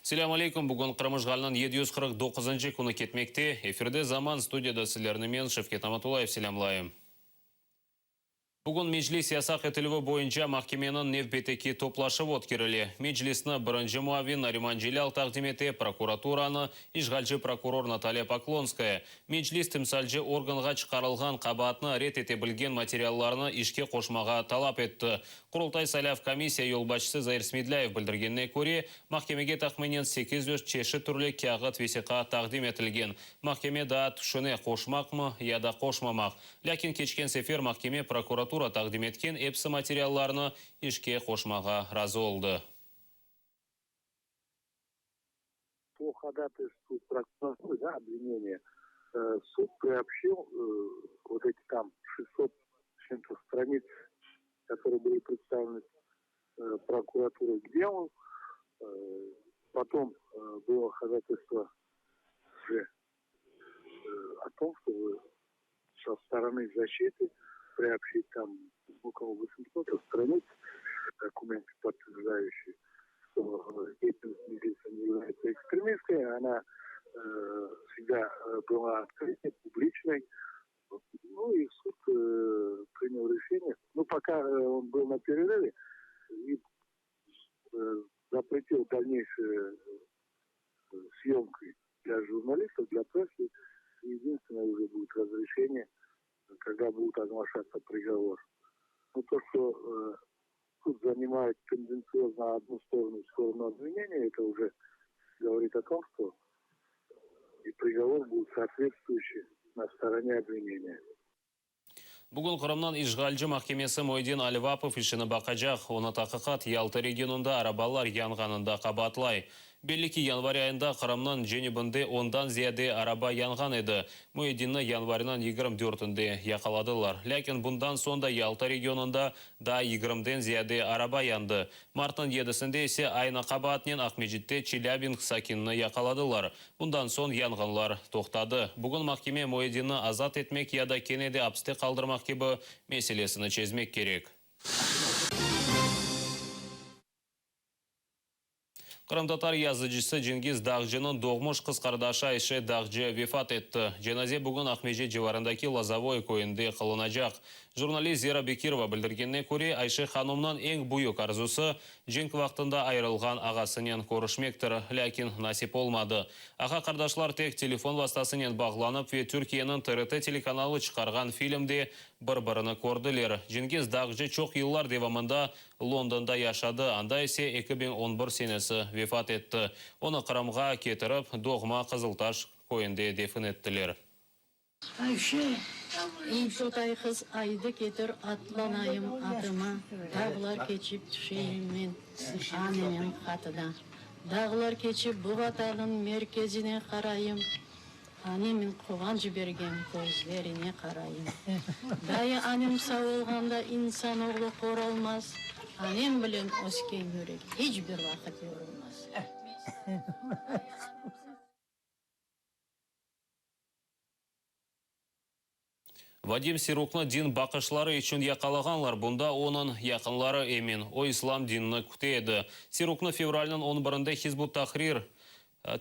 Selâm aleyküm, bugün Qırım işğaliniñ 749-ncı künü ketmekte. Efirde Zaman, studiyada sizlerni men, Şevket Amatullayev, selâmlayım. Bugün Meclis yasaq etilüvi boyunca mahkemeniñ nevbetteki toplaşuvı ötkerile. Meclisni birinci muavin Nariman Celâl taqdim ete, prokuraturanı, işğalci prokuror Natalya Poklonskaya. Meclis timsalci organğa çıqarılğan qabaatnı red ete bilgen materiallarnı işke qoşmağa talap etti. Qurultay-saylav komissiya yolbaşçısı Zair Smedlâyev bildirgenine köre, mahkemege tahminen 800 çeşit türlü kâğıt vesiqa taqdim etilgen. Mahkeme daa tüşüne, qoşmaqmı ya da qoşmamaq. Lâkin keçken sefer mahkeme prokuratura taqdim etken episi materiallarnı işke qoşmağa razı oldı. Po hodataystvu prokuraturı, da, obvineniya, sud priobşçil vot eti tam şestsot s çem-to stranits, kotorıye bıli predstavleny prokuraturой k delu. Potom bylo hodataystvo uje o tom, çtoby so storony zaşçity priobşçit tam okolo vosemsot stranits dokumenty, podtverjdaüşçie, çto deyatelnost Meclisa ne yavlâyetsâ ekstremistskoy, ona vsegda byla otkrytoy, publiçnoy. Nu i sud prinyal reşeniye. Nu, poka on byl na pererıve i zapretil dalneyşie syemki dlâ jurnalistov, dlâ pressı. Yedinstvennoye uje budet razreşeniye, kogda budet oglaşatsa prigovor. Nu, to, çto sud zanimaet tendentsiozno odnu storonu, storonu obvineniya, eto uje govorit o tom, çto i prigovor budet sootvetstvuüşçiy na storone obvineniya. Bugün Qırımnıñ işğalci mahkemesi Moyedin Alvapov işini baqacaq. Onı taqiqat Yalta regionında arabalar yanğanında qabaatlay. Belli ki, yanvar ayında Qırımnıñ cenübinde ondan ziyade araba yanğan edi. Moyedinni yanvarniñ 24-ünde yaqaladılar. Lâkin bundan soñ da Yalta regionında daa yigirmiden ziyade araba yandı. Martnıñ yedisinde ise aynı qabaatnen Aqmescitte Çelâbinsk sakinini yaqaladılar. Bundan soñ yanğınlar toqtadı. Bugün mahkeme Moyedinni azat etmek ya da kene de apiste qaldırmaq kibi meselesini çezmek kerek. Qırımtatar yazıcısı Cengiz Dağcınıñ doğmuş qız qardaşı Ayşe Dağcı vefat etti. Cenaze bugün Aqmescit civarındaki Lozovoye köyünde qılınacaq. Jurnalist Zera Bekirova bildirgenine köre, Ayşe hanımnıñ eñ büyük arzusı, cenk vaqtında ayırılğan ağasınen körüşmektir, lâkin nasip olmadı. Ağa-qardaşlar tek telefon vastasınen bağlanıp ve Türkiyeniñ TRT telekanalı çıqarğan filmde bir-birini kördiler. Cengiz Dağcı çoq yıllar devamında Londonda yaşadı, anda ise 2011 senesi vefat etti. Onı Qırımğa ketirip, doğma Qızıltaş köyünde defin ettiler. Ayşe, İmsotay qız aydı ketir atlanayım atıma, Dağlar keçip tüşeyim men anamın qatına. Dağlar keçip bu vatanın merkezine qarayım, Anamın quvanç bergen közlerine qarayım. Dayı anam sağ olğanda insan oğlu qor olmaz, Anam bilen ösken yürek hiç bir vaqıt yorulmaz. Vadim Siruknı din baqışları içün yaqalağanlar, bunda onıñ yaqınları emin. O, islâm dinini küte edi. Siruknı fevralniñ on birinde Hizb ut-Tahrir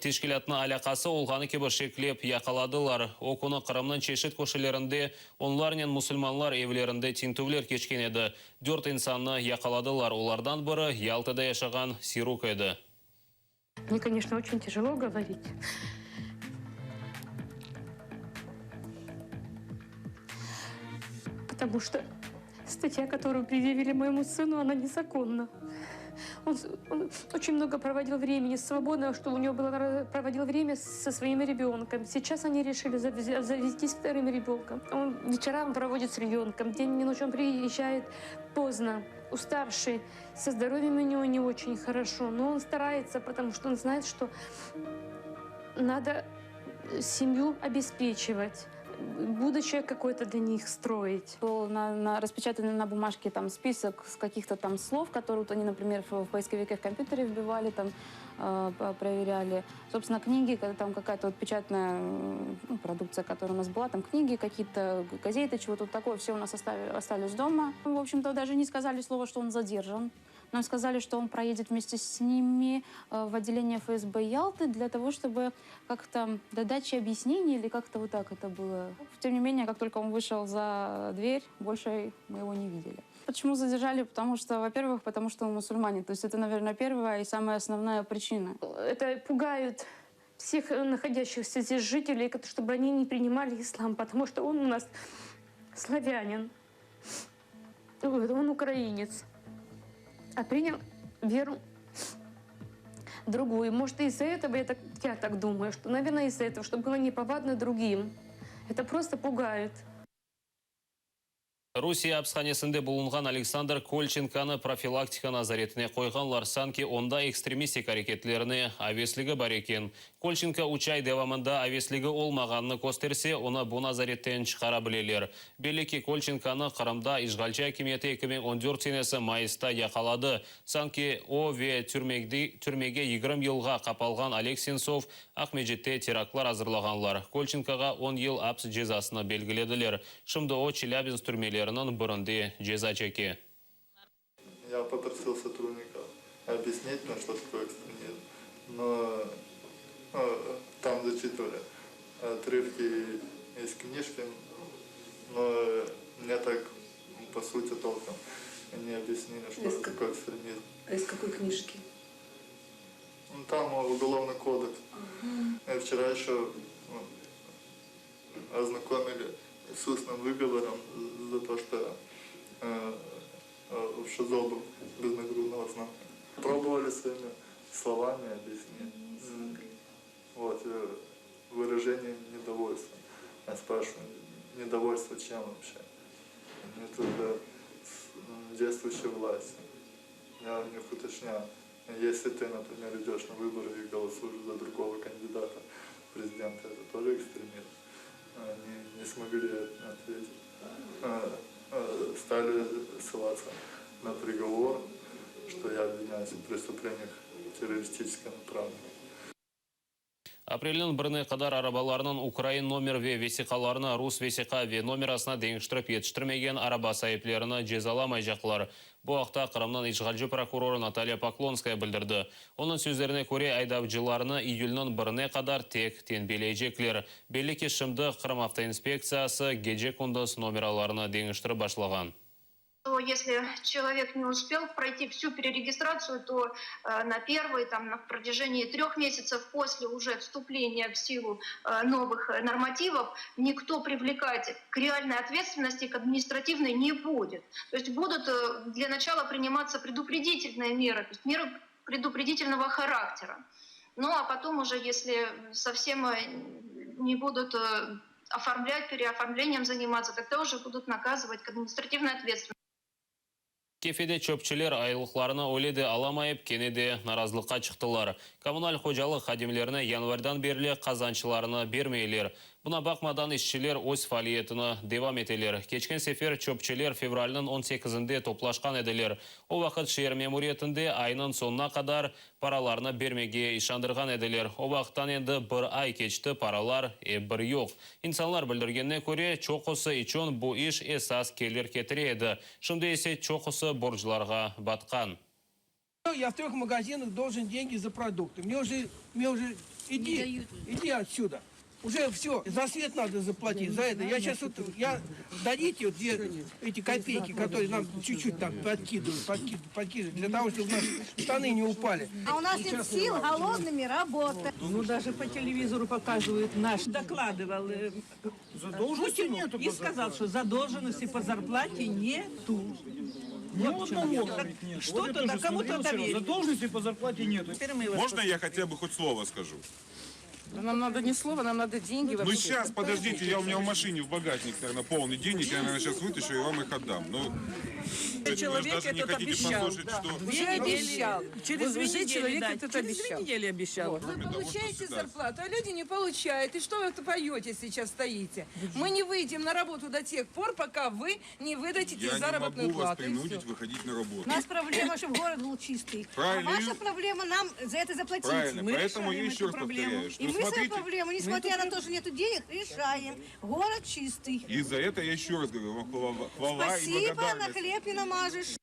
teşkilâtına alâqası olğanı kibi şeklep yaqaladılar. O künü Qırımnıñ çeşit köşelerinde onlarnen musulmanlar evlerinde tintüvler keçken edi. Dört insannı yaqaladılar, olardan biri Yaltada yaşağan Siruk edi. Mne, koneçno, oçün tâjelo govorit. Potomu çto statya, kotoruyu predyavili moyemu sınu, ona nezakonna. On on oçün mnogo provodil vremeni svobodnogo, çto u nego bylo, provodil vremya so svoim rebönkom. Seyças oni reşili obzavestis vtorim rebönkom. On veçera on provodit s rebönkom, den i noç on priezžayet pozdno, ustavşiy. Со здоровьем у него не очень хорошо, но он старается, потому что он знает, что надо семью обеспечивать, будущее какое-то для них строить. Был на, на, распечатанный на бумажке там список с каких-то там слов, которые вот они, например, в, в поисковике в компьютере вбивали, там э, проверяли. Собственно, книги, когда там какая-то вот печатная ну, продукция, которая у нас была, там книги какие-то, газеты, чего-то такое, все у нас оставили, остались дома. В общем-то, даже не сказали слова, что он задержан. Нам сказали, что он проедет вместе с ними э, в отделение ФСБ Ялты для того, чтобы как-то до дачи объяснений или как-то вот так это было. Тем не менее, как только он вышел за дверь, больше мы его не видели. Почему задержали? Потому что, во-первых, потому что он мусульманин. То есть это, наверное, первая и самая основная причина. Это пугают всех э, находящихся здесь жителей, чтобы они не принимали ислам, потому что он у нас славянин, он украинец, а принял веру другую. Может, из-за этого, я так, я так думаю, что, наверное, из-за этого, чтобы было неповадно другим. Это просто пугает. Rusiye apishanesinde bulunğan Aleksandr Kolçenkonı profilaktika nazaretine qoyğanlar, sanki onda ekstremistik areketlerine avesligi bar eken. Kolçenko üç ay devamında avesligi olmağanını kösterse, onı bu nazaretten çıqara bileler. Belli ki, Kolçenkonı Qırımda işğalci akimiyeti 2014 senesi mayısta yaqaladı. Sanki o ve türmege 20 yılğa qapalğan Oleg Sentsov Aqmescitte teraktlar azırlağanlar. Kolçenkoğa 10 yıl aps cezasını belgilediler. Şimdi o Çelâbinsk türmeleriniñ birinde ceza çeke. Я попросил сотрудников объяснить мне, что такое экстремизм, но ну, там зачитывали отрывки из книжки, но мне так по сути толком не объяснили, что Из как- такое экстремизм. А из какой книжки? Ну, там уголовный кодекс. Я вчера еще ну, ознакомили с устным выговором за то, что э, э, в ШИЗО был без нагрудного знака. Пробовали своими словами объяснить. М, Вот, э, выражение недовольства. Я спрашиваю, недовольство чем вообще? Это да, с, м, действующей власти. Я у них уточняю. Если ты, например, идешь на выборы и голосуешь за другого кандидата в президента, это тоже экстремизм? Они не смогли ответить. Э, э, Стали ссылаться на приговор, что я обвиняюсь в преступлениях террористической направленности. Aprelniñ birine qadar arabalarınıñ ukrain nomer ve vesiqalarını rus vesiqa ve nomerasına deñiştirip yetiştirmegen araba saiplerini cezalamaycaqlar. Bu aqta Qırımnıñ işğalci prokurorı Natalya Poklonskaya bildirdi. Onıñ sözlerine köre aydavcılarnı iyülniñ birine qadar tek tenbiyeleycekler. Belli ki şimdi Qırım avtoinspektsiyası gece-kündüz nomeralarını deñiştirip başlağan. То если человек не успел пройти всю перерегистрацию, то э, на первый, там, на протяжении трех месяцев после уже вступления в силу э, новых э, нормативов никто привлекать к реальной ответственности, к административной не будет. То есть будут э, для начала приниматься предупредительные меры, то есть меры предупредительного характера. Ну а потом уже, если совсем э, не будут э, оформлять, переоформлением заниматься, тогда уже будут наказывать к административной ответственности. Kefede çöpçüler aylıqlarını öyle de alamayıp, kene de narazılıqqa çıqtılar. Kommunal hocalıq hadimlerine yanvardan berli qazançlarını bermeyler. Buña baqmadan işçiler öz faaliyetini devam eteler. Keçken sefer çöpçüler fevralniñ 18-inde toplaşqan ediler. O vaqıt şeer memuriyetinde aynıñ soñuna qadar paralarını bermege işandırğan ediler. O vaqıttan endi bir ay keçti, paralar bir yoq. İnsanlar bildirgenine köre çoqusı içün bu iş esas kelir ketire edi. Şimdi ise çoqusı borclarğa batqan. Я в трех магазинах должен деньги за продукты. Мне уже, мне уже, иди, иди отсюда. Уже все, за свет надо заплатить, за это. Я сейчас вот, я, дадите вот где эти копейки, которые нам чуть-чуть там подкидывают, подкидывают, подкидывают, для того, чтобы у нас штаны не упали. А у нас нет сил голодными работать. Ну, даже по телевизору показывают наш. Докладывал э, Задолженности Путину нету и по сказал, что задолженности по зарплате нету. Ни Вот в чем одного, дело. Так говорит, нет. Что Вот я тогда, тоже кому смотрел тогда вчера, верить? Задолженности по зарплате нету. Теперь мы вас Можно я хотя бы хоть слово скажу? Нам надо не слово, нам надо деньги Ну вообще. сейчас, подождите, я у меня в машине в багажник, наверное, полный денег, я, наверное, сейчас вытащу и вам их отдам. Ну, вы же Человек даже не этот хотите обещал. послушать, что... Уже обещал. Через две Вот уже недели, человек да, этот через две обещал. недели обещал. Вы Кроме того, что получаете всегда. зарплату, а люди не получают. И что вы поете сейчас стоите? Мы не выйдем на работу до тех пор, пока вы не выдадите Я не заработную могу вас плату. И принудить всё. выходить на работу. У нас проблема, чтобы город был чистый. Правильно. А ваша проблема нам за это заплатить. Правильно, Мы поэтому я решаем еще эту раз проблему. повторяю, что И мы свою смотрите, проблему, несмотря на то, что нету денег, решаем. Город чистый. и за это я еще раз говорю, вам хвала, хвала и Спасибо, на благодарность. хлеб не намажешь.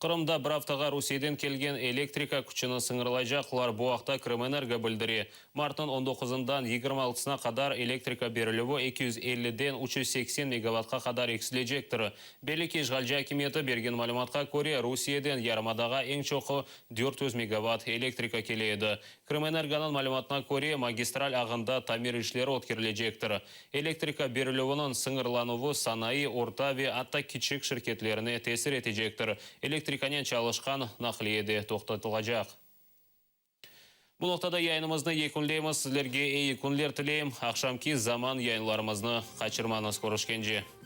Qırımda bir aftağa Rusiyeden kelgen elektrika küçüni sıñırlaycaqlar. Bu aqta Krımenergo bildire. Martnıñ on doquzından yigirmi altısına qadar elektrika berilüvi 250-den 380 megavatqa qadar eksilecektir. Belli ki, işğalci akimiyeti bergen malümatqa köre, Rusiyeden yarımadağa eñ çoqu 400 megavat elektrika kele edi. Krımenergonıñ malümatına köre, magistral ağında tamir işleri ötkerilecektir. Elektrika berilüviniñ sıñırlanuvı sanayı, orta ve atta kiçik şirketlerine tesir etecektir. Elektrikanen çalışqan naqliye de toqtatılacaq. Bu noqtada yayınımıznı yekünleymiz. Sizlerge eyi künler tileyim. Aqşamki Zaman yayınlarımıznı qaçırmañız. Körüşkence.